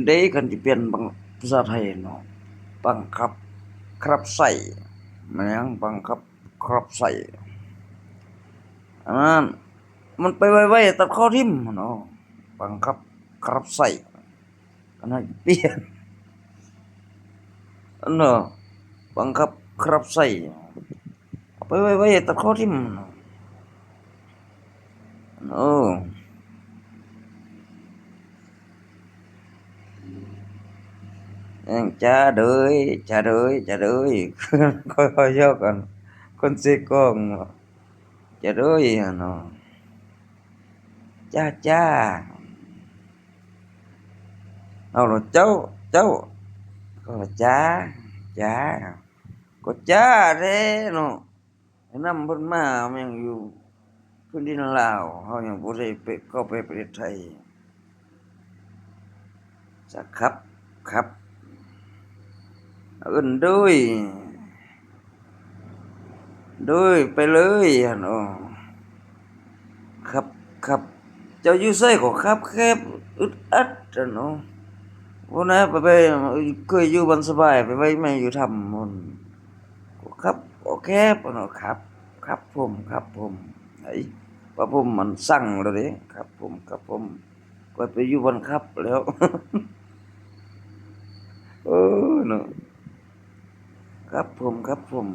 ເດ້ ຄັນຊິປ່ຽນບັງ ພາສາໄທເນາະ ບັງຄັບ ຄັບໃຊ້ ແມ່ນຫຍັງ ບັງຄັບ ຄັບໃຊ້ ອັນນັ້ນ ມັນໄປໄວໆ ຕັດຂໍ້ຖິ້ມເນາະ ບັງຄັບ ຄັບໃຊ້ ອັນນັ້ນປ່ຽນ ອັນເນາະ ບັງຄັບ ຄັບໃຊ້ ເອົາໄປໄວໆ ຕັດຂໍ້ຖິ້ມ ໂອ້ ແອງຈ້າເດີຍ ຈ້າເດີຍ ຈ້າເດີຍ ຄ່ອຍໆ ຢອກກັນ ຄົນເຊກອງ ຈ້າເດີຍຫັ້ນເນາະ ຈ້າ ຈ້າ ເອົາລະ ເຈົ້າ ເຈົ້າ ກໍຈ້າ ຈ້າ ກໍຈ້າແທ້ເນາະ ໄປນຳເພິ່ນມາແມ່ນຢູ່ແຜ່ນດິນລາວ ເຮົາຍັງບໍ່ໄດ້ໄປ ເຂົ້າໄປປະເທດໄທ ຈະຂັບ ຂັບ ເອີ້ນໂດຍ ໂດຍ ໄປເລີຍຫັ້ນ ໂອ້ ຂັບ ຂັບ ເຈົ້າຢູ່ໃສກໍຂັບແຄບ ອຶດອັດຫັ້ນ ໂອ້ ບໍ່ນະ ໄປ ໄປ ເຄີຍຢູ່ບ້ານສະບາຍ ໄປໄຫວ້ແມ່ຢູ່ຖ້ຳພຸ້ນ ກໍຂັບກໍແຄບເນາະ ຂັບ ຂັບຜົມ ຂັບຜົມ ໄອ້ປະຜົມມັນສັ່ງແລ້ວເດ້ ຂັບຜົມ ຂັບຜົມ ຂ້ອຍໄປຢູ່ບ່ອນຂັບແລ້ວ ເອີເນາະ ຂັບຜົມ ຂັບຜົມ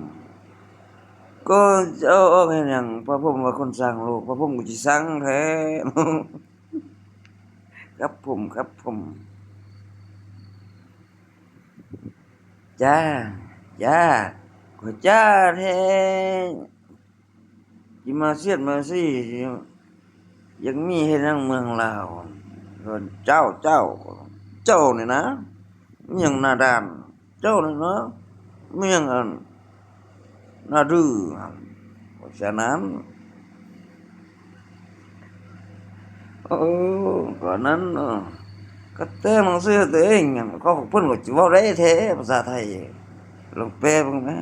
ກໍຈະເອົາອອກເຮັດຫຍັງ ປະຜົມວ່າຄົນສ້າງໂລກ ປະຜົມກໍຊິສ້າງແທ້ ຂັບຜົມ ຂັບຜົມ ຈ້າ ຈ້າ ກໍຈ້າແທ້ ຊິມາສຽດມາສີ ຢາກມີເຮັດຫຍັງເມືອງລາວ ເອີ້ນເຈົ້າ ເຈົ້າ ເຈົ້ານີ້ນະ ມີຫຍັງໜ້າດ້ານ ເຈົ້ານີ້ນະ ມີຫຍັງອັນໜ້າດື້ ເພາະສະນັ້ນ ໂອ້ ກໍນັ້ນເນາະ ກໍແຕ່ໜັງສືຕົວເອງ ກໍເພິ່ນກໍຊິເວົ້າໄດ້ແທ້ພາສາໄທ ລອງແປເບິ່ງນະ.